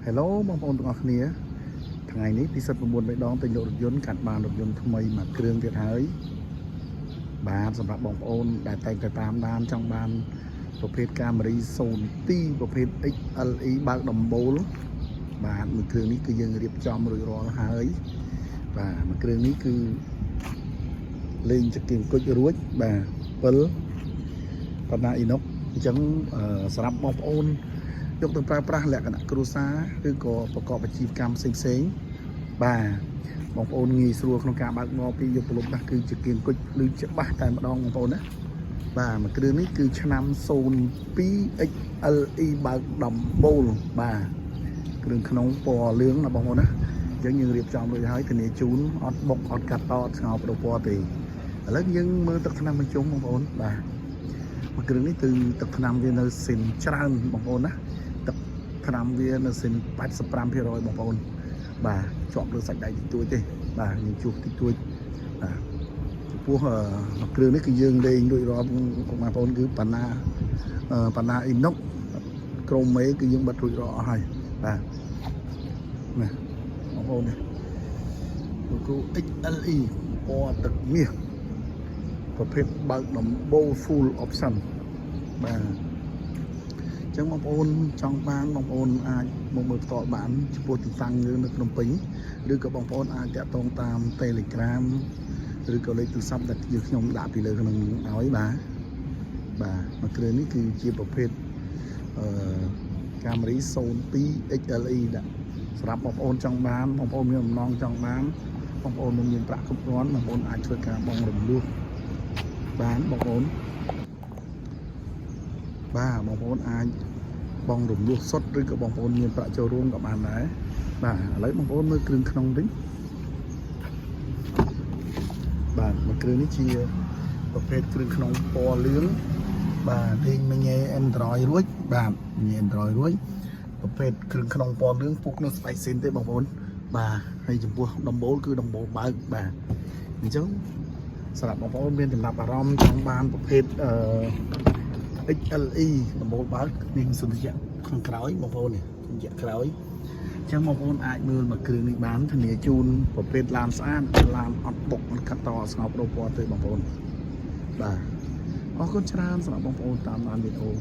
Hello បងប្អូនទាំងអស់គ្នាថ្ងៃនេះពិសិដ្ឋ9បេះដងទិញលក់រថយន្តកាត់បានរថយន្តថ្មីមួយគ្រឿងទៀតហើយបាទសម្រាប់បងប្អូនដែលតែងតែតាមដានចង់បានប្រភេទ Camry 02ប្រភេទ XLE បើកដំបូលបាទមួយគ្រឿងនេះគឺយើងរៀបចំរួចរាល់ហើយបាទមួយគ្រឿងនេះគឺលេងចង្គៀងគុជរួចបាទ7បណ្ណាអ៊ីណុកអញ្ចឹងអឺសម្រាប់បងប្អូន យកទៅប្រើប្រាស់លក្ខណៈគ្រួសារឬក៏ប្រកបអាជីវកម្មផ្សេងផ្សេងៗបាទបងប្អូនងាយស្រួលក្នុងការបើកបរពីយកប្រលប់ណាស់គឺជាគៀងគុជឬច្បាស់តែម្ដងបងប្អូនណាបាទមួយគ្រឿងនេះគឺឆ្នាំ02 XLE បើកដំបូលបាទគ្រឿងក្នុងពណ៌លឿងណាបងប្អូនណាអញ្ចឹងយើងរៀបចំរួចហើយធានាជូនអត់បុកអត់កាត់តអត់ស្ងោបដូរពណ៌ទេឥឡូវយើងមើលទឹកថ្នាំបញ្ជុំបងប្អូនបាទមួយគ្រឿងនេះគឺទឹកថ្នាំវានៅស៊ីនច្រើនបងប្អូនណា ទឹកថ្នាំវានៅសិន85%បងប្អូនបាទជាប់លើសាច់ដៃតិចតួចទេបាទយើងជួសតិចតួចបាទចំពោះអឺគ្រឿងនេះគឺយើងលេងរួចរាល់បងប្អូនគឺប៉ាណាអឺប៉ាណាអ៊ីណុកក្រុមមេគឺយើងបិទរួចរាល់អស់ហើយបាទណាបងប្អូននេះលោកគ្រូ XLE ពណ៌ទឹកមាសប្រភេទបើកដំបូល full option បាទ ចឹងបងប្អូនចង់បានបងប្អូនអាចមកមើលផ្ទាល់បានចំពោះទីតាំងយើងនៅភ្នំពេញឬក៏បងប្អូនអាចតាក់ទងតាម Telegram ឬក៏លេខទូរស័ព្ទដែលយើងខ្ញុំដាក់ពីលើក្នុងឲ្យបាទបាទមួយគ្រឿងនេះគឺជាប្រភេទអឺ Camry 02 XLE ដាក់សម្រាប់បងប្អូនចង់បានបងប្អូនមានបំណងចង់បានបងប្អូនមិនមានប្រាក់គ្រប់គ្រាន់បងប្អូនអាចធ្វើការបង់រំលោះបានបងប្អូនបាទបងប្អូនអាច បងរំលោះសុទ្ធឬក៏បងប្អូនមានប្រាក់ចូលរួមក៏បានដែរបាទឥឡូវបងប្អូនមើលគ្រឿងក្នុងវិញបាទមួយគ្រឿងនេះជាប្រភេទគ្រឿងក្នុងពណ៌លឿងបាទលេងមីញ៉េ Android រួចបាទមីញ៉េ Android រួចប្រភេទគ្រឿងក្នុងពណ៌លឿងពុកនៅស្បែកស៊ីនទេបងប្អូនបាទហើយចំពោះដំបូលគឺដំបូលបើកបាទអញ្ចឹងសម្រាប់បងប្អូនមានចំណាប់អារម្មណ៍ចង់បានប្រភេទអឺ XLE ដំបូលបើកនេះសន្តិៈខាងក្រោយបងប្អូននេះសន្តិៈក្រោយអញ្ចឹងបងប្អូនអាចមើលមកគ្រឿងនេះបានធានាជូនប្រភេទឡានស្អាតឡានអត់បុកអត់កាត់តអត់ស្ងោបដូរពណ៌ទេបងប្អូនបាទអរគុណច្រើនសម្រាប់បងប្អូនតាមដានវីដេអូ។